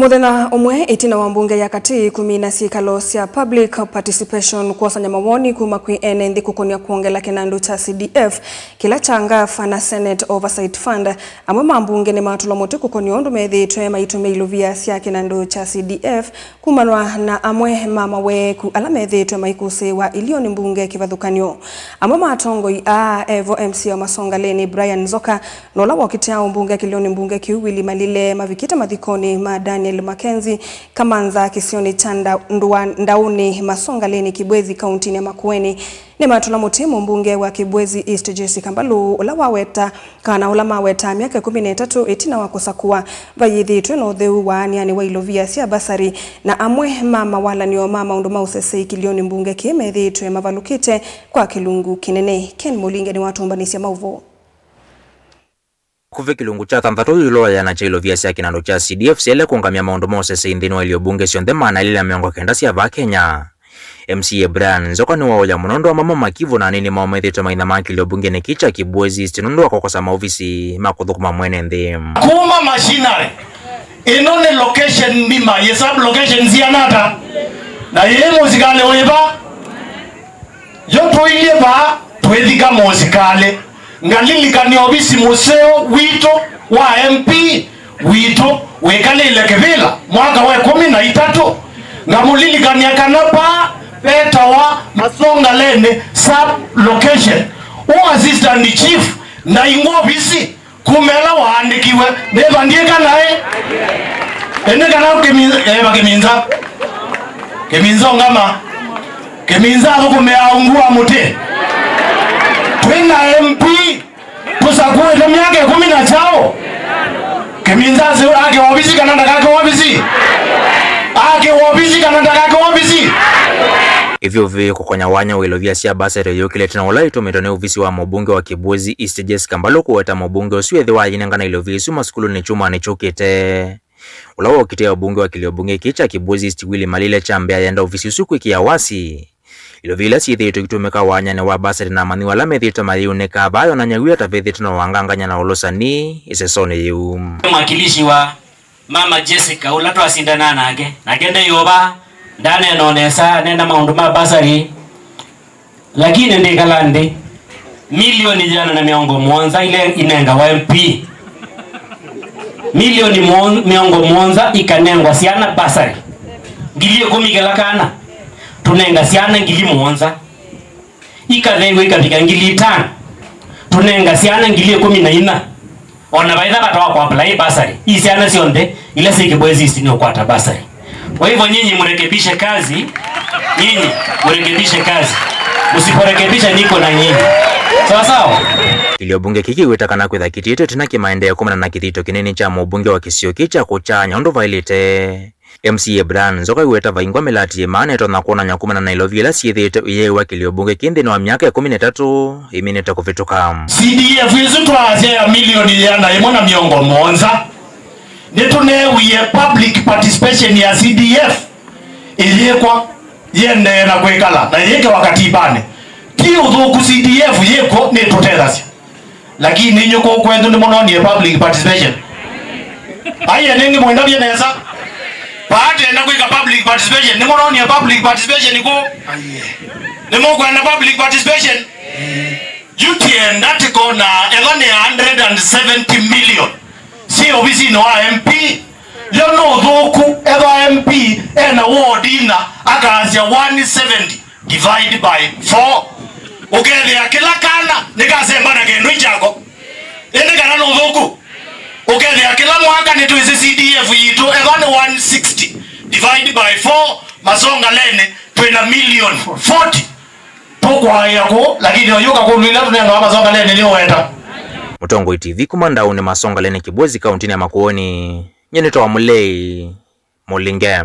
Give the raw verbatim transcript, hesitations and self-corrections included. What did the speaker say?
Mũthenya ũmwe ĩtina wa mbunge ya katĩ kũmina syĩkalo sya public participation kwosany'a mawoni kuma kwĩ ene nthĩ kũkonia kwongela kĩnandũ kya C D F kĩla kya ngavana Senate Oversight Fund, amwe ma mbunge nĩmatũlwa mũtĩ kũkonia ũndũ methĩĩtwe maitũmĩa ilovia sya kĩnandũ kya C D F kumanwa na amwe ma maweeku ala methĩĩtwe maikũsĩĩwa ilioni mbunge kĩvathũkany'o. Amwe ma atongoi aa evo M C A wa Masongaleni Brian Nzoka na ũla wokitĩa ũmbunge kĩlĩonĩ mbunge kĩu Willy Malile mavikĩte mathikonĩ ma Daniel Mackenzie Kamanza kĩsionĩ kya Nda-, Ndũa Ndaũnĩ Masongaleni Kibwezi kauntinĩ ya Makueni. Nĩmatũla mũtĩ mũmbunge wa Kibwezi East Jessica Mbalũ ũla waweta kana ũla mawetaa myaka ĩkũmi na ĩtatũ ĩtina wa kũsakũa vayĩthĩĩtwe na ũtheu wa aneani wa ilovia sya basari na amwe ma mawalanĩo ma maũndũ ma ũsesei kĩlĩonĩ mbunge kĩĩ methĩĩtwe mavalũkĩte kwa kĩlungu kĩnene. Ken Mũlinge nĩwatũmbanĩsya maũvoo. Vakuvĩ kĩlungu kya thanthatũ ĩũlũ wa ĩana kya ilovia sya kĩnandũ kya C D F syaĩle kũũngamya maũndũ ma ũsesei nthĩnĩ wa ilio mbunge syonthe maana elĩ na mĩongo kenda sya vaa Kenya. M C A Brian Nzoka nĩwaũya mũno ũndũ amwe ma makivu na anini mao methĩĩtwe mainamaa kĩlio mbungeni kĩĩ kya Kibwezi East nũndũ wa kũkosa maovisi ma kũthũkũma mwene nthĩ. Kuma machinery, ĩno nĩ location nima, yĩ sub location siana ata? Na yĩ mũsikalĩ wĩva? Yo tũilyĩ vaa twĩthika mũsikalĩ. Ngalilikany'a ovisi mũseo witũ wa M P witũ wĩkalĩle Kĩvĩla mwaka wa ĩkũmi na itatũ. Ngamũlilikany'a kana vaa vetawa Masongaleni sub location, ũ assistant chief ndaingwa ovisi kuma ĩla waandĩkiwe. Nĩva ndiĩka naĩ? Ĩndĩ kana Kĩmi-, eva Kĩminza. Kĩminza ũngama. Kĩminza athũkũmĩaa ungu wa mũtĩ. Twĩ na M P tũsakũĩte myaka ĩkũmi na kyaũ? Kĩminza ake ovisi kana ndakake ovisi? Ake ovisi kana ndakake ovisi? Ĩvyũvĩ kũkonya wanya wa ilovia sya basari yũkĩlĩte na ũla ĩtũmĩtwe nĩ ovisi wa mũmbunge wa Kibwezi East Jessica Mbalũ kũweta mũmbunge ũsu ethĩwa ainengana ilovia isu masukulunĩ kyumwanĩ kyũkĩte. Ũla wokitĩa ũmbunge wa kĩlio mbunge kĩĩ kya Kibwezi East Willy Malile kyambĩa yenda ovisi ũsu kwĩkĩa wasi. Ilovia ila syĩthĩĩtwe ikĩtũmĩka wanyanĩ wa basari na amanyĩw'a ala methĩĩtwe mayĩunĩka vaa yonany'a wia ta vethĩĩtwe na wangangany'a na ũlũsani ĩsesonĩ yĩu. Mwakilishi wa Mama Jessica, ũla twasindana nake, nake ndeyova, ndanena o nesa, nena maũndũ ma basari. Lakini ndĩkala nthĩ, milioni ĩana na mĩongo mũonza ile inengawa M P. Milioni mũon-, mĩongo mũonza ikanengwa syana basari. Ngili ĩkũmi kĩla kana, tũnenga syana ngili mũonza. Ikatheew'a ikavika ngili itano, tũnenga syana ngili ĩkũmi na inya. O na vaitha vata wa kũapply bursary, ii syana syonthe ila syĩ Kibwezi East nĩũkwata bursary. Kwa hivyo nyinyi mrekebishe kazi, nyinyi mrekebishe kazi. Msiporekebisha niko na nyinyi. Sawa sawa? Kĩlio mbunge kĩĩ kĩweta kana kwĩtha kĩtiĩtwe ĩtina kĩmaendeea kumana na kĩthito kĩnini kya mũmbunge wa kĩsio kĩĩ kya kũkyanya ũndũ vaĩlĩte. M C A Brian Nzoka aiweta vaingwa mĩlati ĩmaana ĩtonya kwonany'a kumana na ilovi ila syĩthĩĩtwe iyeewa kĩlio mbunge kĩ nthĩnĩ wa myaka ĩkũmi na ĩtatũ ĩminĩte kũvĩtũka. C D F ĩsu twaasya ya milioni ĩana ĩmwe na mĩongo mũonza, nĩtũneewie public participation ya C D F ĩyĩkwa, yĩendee na kwĩkala na yĩkĩwa katibanĩ. Ti ũthũku, C D F yĩkw'o nĩtũtethasya. Lakini inyw'ĩ kũũ kwenyu nĩmũnonie public participation? Aiye, nĩngĩ mwendavye nesa. Vaa twenda kwĩka public participation, nĩmũnonie public participation kũũ? Nĩmũkwenda public participation? Yu tienda tikona ethwa nĩ a hundred and seventy million syĩ ovisinĩ wa M P. Yo nĩ ũthũku ethwa M P ena ward ina akasya one seventy divide by four. Ũkethĩa kĩla kana nĩkasemba na kĩndũ ikyako. Ĩndĩ kana nĩ ũthũku? Ũkethĩa kĩla mwaka nĩtwĩsĩ C D F yitũ ethwa nĩ one sixty divide by four, Masongaleni twĩ na million forty. Tũkwaĩa kũũ, lakini oyũka kũlwĩla tũnengawa Masongaleni nĩ ũweta. Mũtongoi T V kuma Ndaũnĩ Masongaleni Kibwezi kauntinĩ ya Makueni. Nyie nĩtawa Mũlei Mũlinge.